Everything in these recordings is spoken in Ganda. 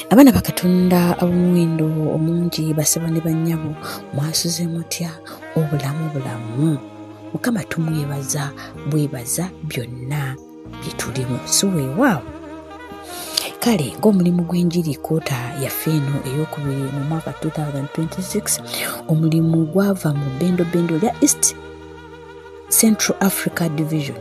Abaana bakatonda ab'omuwendo omungi, basebo ne bannyabo, mwasuze mutya? Obulamu bulamu, Mukama tumwebaza bwebaza byonna bye tulimu, si weewaawo? Kale ng'omulimu gw'enjiri koota yaffe eno ey'okubiri mu mwaka 2026, omulimu gwava mu bendobendo lya East Central Africa Division,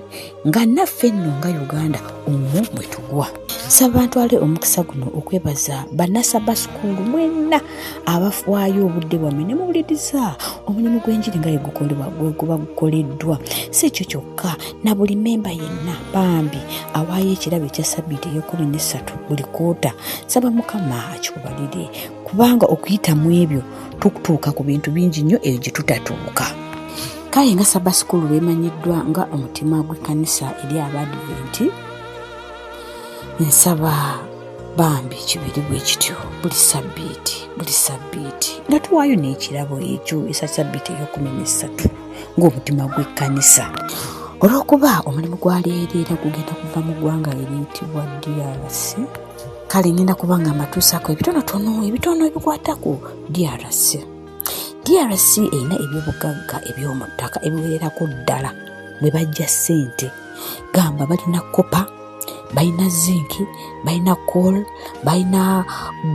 nga naffe nno nga Uganda omwo mwe tugwa. Nsaba ntwale omukisa guno okwebaza bannasaba sukuulu mwenna abafaayo obudde bwammwe ne muwuliriza omulimu gw'enjiri nga yegukolebwa gweguba gukoleddwa. Si ekyo kyokka, na buli memba yenna bambi awaayo ekirabo ekya sabbiiti ey'ekumi n'essatu buli koota. Nsaba Mukama akikubalire, kubanga okuyita mu ebyo tutuuka ku bintu bingi nnyo eyo gye tutatuuka. Kale nga Sabasukulu beemanyiddwa nga omutima gw'ekkanisa eri Abaadiventi, nsaba bambi kibiri bwe kityo buli sabbiiti buli sabbiiti nga tuwaayo n'ekirabo ekyo esa sabbiiti ey'okumi n'essatu ng'omutima gw'ekkanisa. Olw'okuba omulimu gwa leero era gugenda kuva mu ggwanga eriyitibwa DRC, kale ngenda kuba nga mbatuusaako ebitonotono ebitono ebikwata ku DRC. DRC erina ebyobugagga eby'omu ttaka ebiwererako ddala mwe bajja ssente, gamba balina kopa, balina zinki, balina coal, balina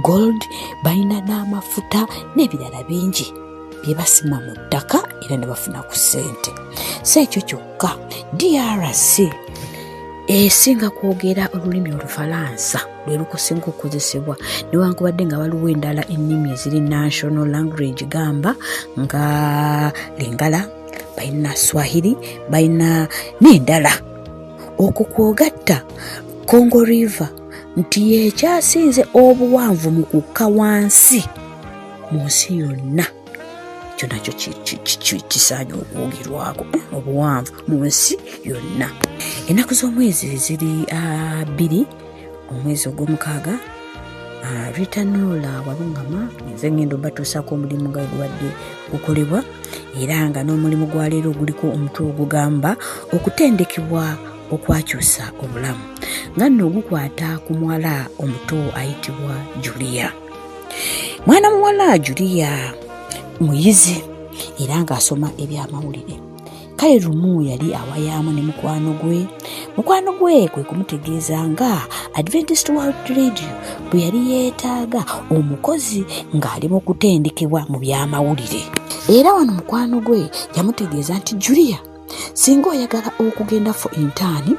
gold, balina n'amafuta n'ebirala bingi bye basima mu ttaka era ne bafuna ku ssente. Si ekyo kyokka, DRC esinga kwogera olulimi Olufalansa, lwe lukusinga okukozesebwa, newankubadde nga waliwo endala ennimi eziri national language, gamba nga Lingala, balina Swahili, balina n'endala. Okwo kwogatta Congo River nti yekyasinze obuwanvu mu kukka wansi mu nsi yonna. Ekyo nakyo kisaanye okwogerwako, obuwanvu mu nsi yonna. Ennaku z'omwezi ziri 2 omwezi ogw'omukaaga. Rita Nola Walungama nze ngenda obatuusaako omulimu nga gubadde gukolebwa, era nga n'omulimu gwa leero oguliko omutwe ogugamba okutendekebwa okwakyusa obulamu, nga nno ogukwata ku muwala omuto ayitibwa Julia. Mwana muwala Julia muyizi era ng'asoma ebyamawulire. Kale lumu yali awayaamu ne mukwano gwe. Mukwano gwe kwe kumutegeeza nga Adventist World Radio bwe yali yeetaaga omukozi ng'ali mu kutendekebwa mu byamawulire. Era wano mukwano gwe yamutegeeza nti, Julia, singa oyagala okugenda for intern,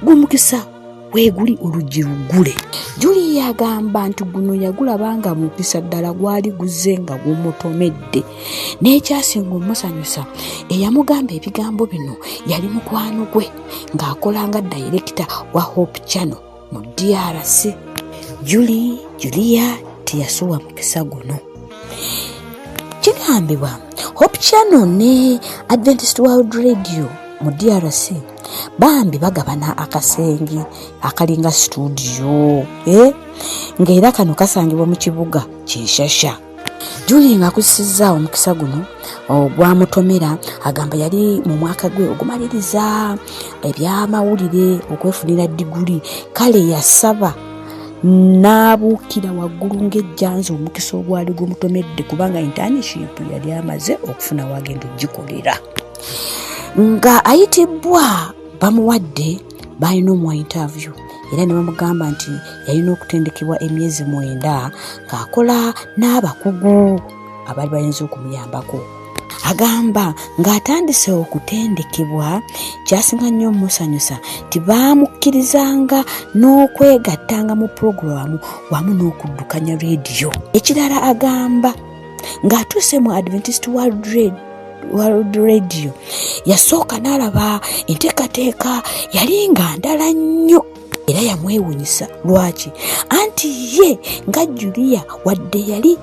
gw'omukisa weeguli, oluggi luggule. Julia agamba nti guno yagulaba nga mukisa ddala gwali guzze nga gumutomedde. N'ekyasinga omusanyusa, eyamugamba ebigambo bino yali mukwano gwe ng'akola nga dayirekita wa Hope Channel mu DRC. Julia teyasuwa mukisa guno. Kigambibwa Hope Channel ne Adventist World Radio mu DRC bambi bagabana akasenge akalinga situdiyo, ng'era kano kasangibwa mu kibuga Kinshasa. Julie ng'akozesezza omukisa guno ogwamutomera, agamba yali mu mwaka gwe ogumaliriza ebyamawulire okwefunira diguli. Kale yasaba n'abuukira waggulu ng'ejjanzi omukisa ogwali gumutomedde, kubanga internship yali amaze okufuna wagenda ogikolera. Nga ayitibbwa bamuwadde, balina omuwa interview era ne bamugamba nti yalina okutendekebwa emyezi 9 ng'akola n'abakugu abaali bayinza okumuyambako. Agamba ng'atandise okutendekebwa, kyasinga nnyo omusanyusa nti baamukkirizanga n'okwegattanga mu pulogulaamu wamu n'okuddukanya rediyo. Ekirala, agamba ng'atuuse mu Adventist World Radio, yasooka n'alaba enteekateeka yali nga ndala nnyo era yamwewunyisa. Lwaki? Anti ye nga Julia, wadde yali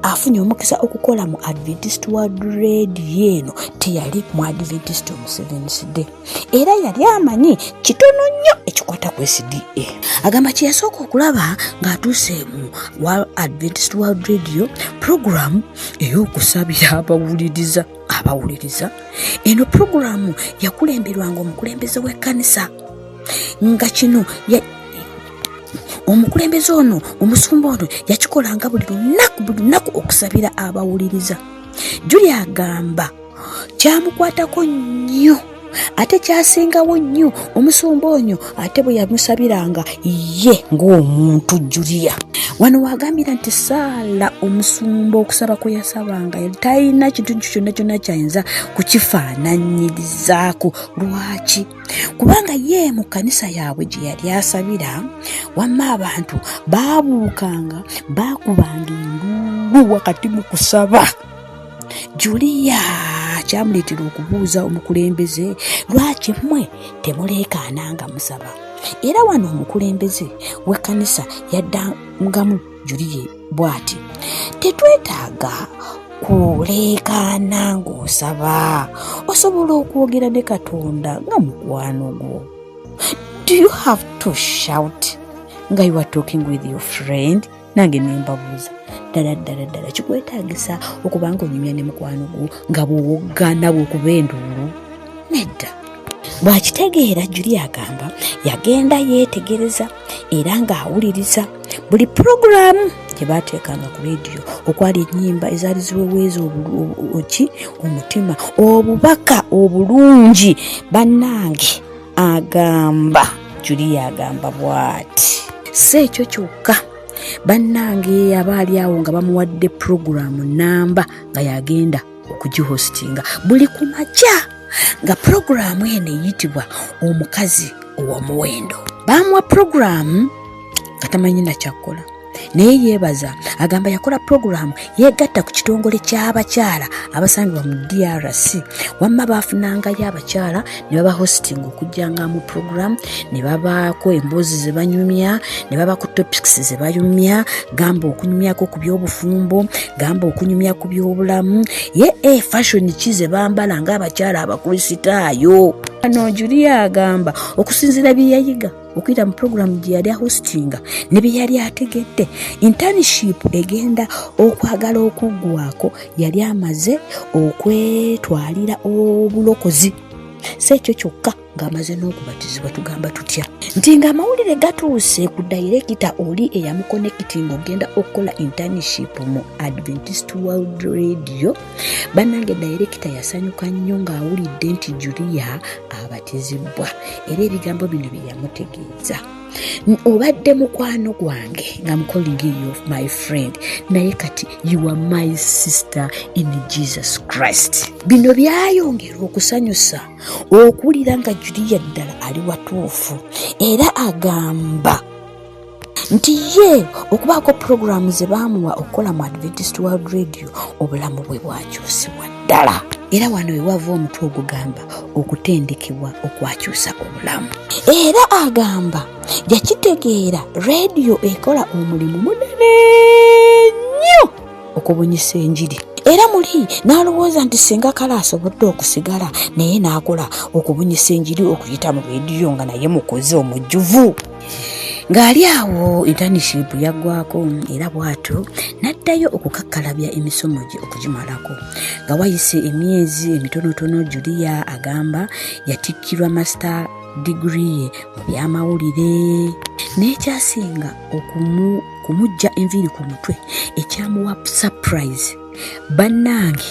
afunye omukisa okukola mu Adventist World Radio eno, teyali mu Adventist omu Seventh Day, era yali amanyi kitono nnyo ekikwata ku SDA. Agamba kye yasooka okulaba ng'atuuse mu Adventist World Radio, puroguramu ey'okusabira abawuliriza. Eno puroguramu yakulemberwanga omukulembeze w'ekkanisa, nga kino Omukulembeze ono, omusumba ono, yakikolanga buli lunaku buli lunaku okusabira abawuliriza. Julia agamba kyamukwatako nnyo, ate kyasingawo nnyo omusumba onyo ate bwe yamusabiranga ye ng'omuntu. Julia wano wagambira nti saala omusumba okusaba kwe yasabanga yali talina kintu kyonna kyonna kyayinza kukifaananyirizaako. Lwaki? Kubanga ye mu kkanisa yaabwe gye yali asabira, wamma abantu baabuukanga, baakubanga enduulu wakati mu kusaba. Juliya kyamuleetera okubuuza omukulembeze, lwaki mmwe temuleekaana nga musaba? Era wano omukulembeze w'ekkanisa yaddangamu Juliye bw'ati, tetwetaaga kuleekaana ng'osaba, osobola okwogera ne Katonda nga mukwano gwo. Do you have to shout nga you are talking with your friend? Nange nembabuuza, ddala ddala ddala kikwetaagisa okuba nga onyumya ne mukwano gwo nga bw'owoggana bw'okuba enduulu? Nedda. Bw'akitegeera, Julia agamba yagenda yeetegereza era ng'awuliriza buli pulogulaamu gye baateekanga ku leediyo, okwali ennyimba ezaali ziweweeza oki omutima, obubaka obulungi. Bannange, agamba Julia agamba bw'ati, si ekyo kyokka, bannange, aba ali awo nga bamuwadde pulogulaamu namba nga yagenda okugihostinga buli ku makya, nga pulogulaamu eno eyitibwa Omukazi Ow'omuwendo. Bamuwa pulogulaamu nga tamanyi nakyakkola, naye yeebaza, agamba yakola pulogulaamu yeegatta ku kitongole ky'abakyala abasangibwa mu DRC. Wamma baafunangayo abakyala ne baba hosting okujjanga mu pulogulaamu, ne babaako emboozi ze banyumya, ne babaako topics ze banyumya, gamba okunyumyako ku by'obufumbo, gamba okunyumya ku by'obulamu, ye e fashion ki ze bambala ng'abakyala Abakristaayo. Ano Julia agamba okusinziira bye yayiga okuyita mu pulogulaamu gye yali ahostinga ne bye yali ategedde, internship egenda okwagala okuggwako yali amaze okwetwalira obulokozi. Si ekyo kyokka, ng'amaze n'okubatizibwa. Tugamba tutya nti ng'amawulire gatuuse ku dayirekita oli eyamukonekitinga ogenda okukola internship mu Adventist World Radio, bannange, dayirekita yasanyuka nnyo ng'awulidde nti Julia abatizibwa. Era ebigambo bino bye yamutegeeza: "Obadde mukwano gwange, nga I'm calling you my friend, naye kati you are my sister in Jesus Christ." Bino byayongera okusanyusa okuwulira nga Julia ddala ali watuufu. Era agamba nti ye okubaako pulogulaamu ze baamuwa okukola mu Adventist World Radio, obulamu bwe bwakyusibwa ddala. Era wano wewava omutwe ogugamba okutendekebwa okwakyusa obulamu. Era agamba yakitegeera rediyo ekola omulimu munene nnyo okubunyisa enjiri. Era muli n'alowooza nti singa kale asobodde okusigala naye n'akola okubunyisa enjiri okuyita mu rediyo, nga naye mukozi omujjuvu. Ng'ali awo, internship yaggwako, era bw'atyo n'addayo okukakkalabya emisomo gye okugimalako. Nga wayise emyezi emitonotono, Julia agamba yatikkirwa master degree ye mu byamawulire. N'ekyasinga okumuggya enviiri ku mutwe, ekyamuwa surprise, bannange,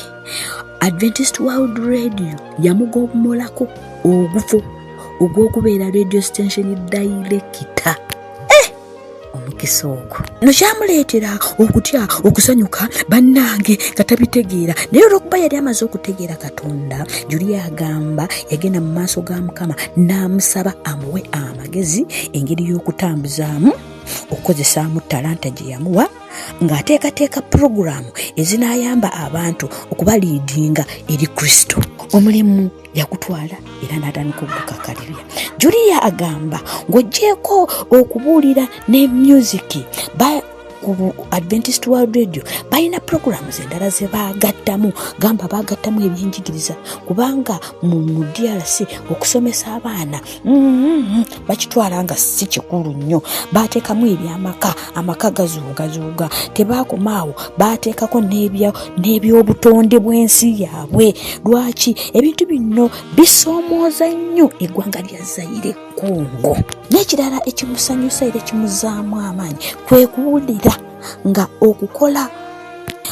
Adventist World Radio yamugomolako ogufo ogw'okubeera radio station director. Omukisa ogwo no kyamuleetera okutya, okusanyuka, bannange, nga tabitegeera. Naye olwokuba yali amaze okutegeera Katonda, Julia agamba yagenda mu maaso ga Mukama n'amusaba amuwe amagezi engeri y'okutambuzaamu, okukozesaamu talanta gye yamuwa ng'ateekateeka pulogulaamu ezinaayamba abantu okubaliidinga eri Kristo. Omulimu yakutwala era n'atandika okugukakalirya. Julia agamba ng'oggyeeko okubuulira ne music ku Adventist World Radio, balina programs endala ze baagattamu, gamba baagattamu ebyenjigiriza, kubanga mu DRC okusomesa abaana bakitwala nga si kikulu nnyo. Bateekamu ebyamaka, amaka gazuugazuuga. Tebaakoma awo, bateekako n'ebyobutonde bw'ensi yaabwe. Lwaki ebintu bino bisoomooza nnyo eggwanga lya Zayire? Congo. N'ekirala ekimusanyusa era ekimuzaamu amaanyi kwe kuwulira nga okukola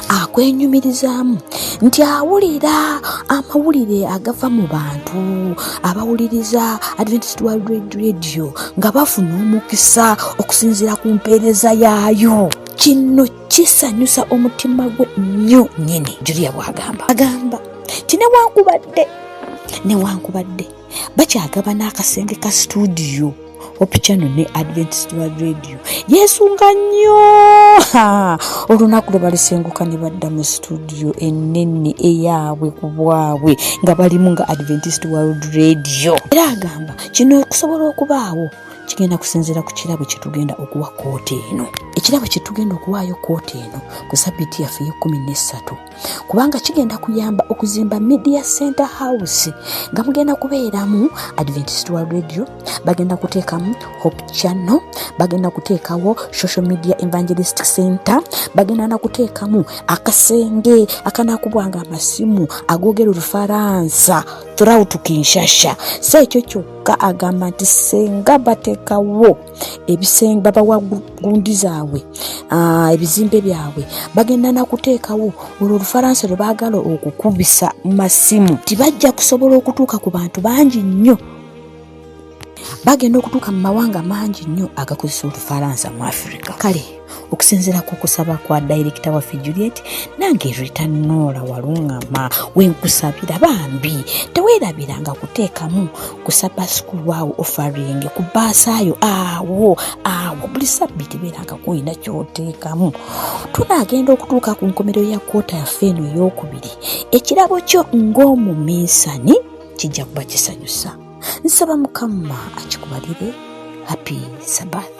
akwenyumirizaamu nti awulira amawulire agava mu bantu abawuliriza Adventist World Radio nga bafuna omukisa okusinziira ku mpeereza yaayo. Kino kisanyusa omutima gwe nnyo nnyini, Julia bw'agamba. Agamba nti newankubadde bakyagabana akasenge ka situdiyo Hope Channel ne Adventist World Radio, yeesunga nnyo olunaku lwe balisenguka ne badda mu situdiyo ennene eyaabwe ku bwabwe nga balimu nga Adventist World Radio. Era agamba kino okusobola okubaawo kigenda kusinziira ku kirabo kye tugenda okuwa kooti eno. Ekirabo kye tugenda okuwaayo kooti eno ku sabbiiti yaffe ey'ekkumi n'essatu, kubanga kigenda kuyamba okuzimba Media Center House nga mugenda kubeeramu Adventist World Radio, bagenda kuteekamu Hope Channel, bagenda kuteekawo Social Media Evangelist Center, bagenda na kuteekamu akasenge akanakubwanga amasimu agoogera Olufaransa throughout Kinshasa. Si ekyo kyokka, agamba nti senga bateekawo ebisenge, babawa gundi zaabwe, ebizimbe byabwe, bagenda nakuteekawo olwo Olufalansa lwe baagala okukubisa mu masimu, tibajja kusobola okutuuka ku bantu bangi nnyo, bagenda okutuuka mu mawanga mangi nnyo agakozesa Olufalansa mu Afirika. Kale okusinziira ku kusaba kwa dayirekita waffe Juliet, nange Rita Nola Walungama wenkusabira, bambi teweerabiranga kuteekamu ku Sabbath School awo offering ku baasaayo awo awo buli sabbiiti, beeranga kulina kyoteekamu. Tunaagenda okutuuka ku nkomerero ya quarter yaffe eno ey'okubiri, ekirabo kyo ng'omuminsani kijja kuba kisanyusa. Nsaba Mukama akikubalire. Happy Sabbath.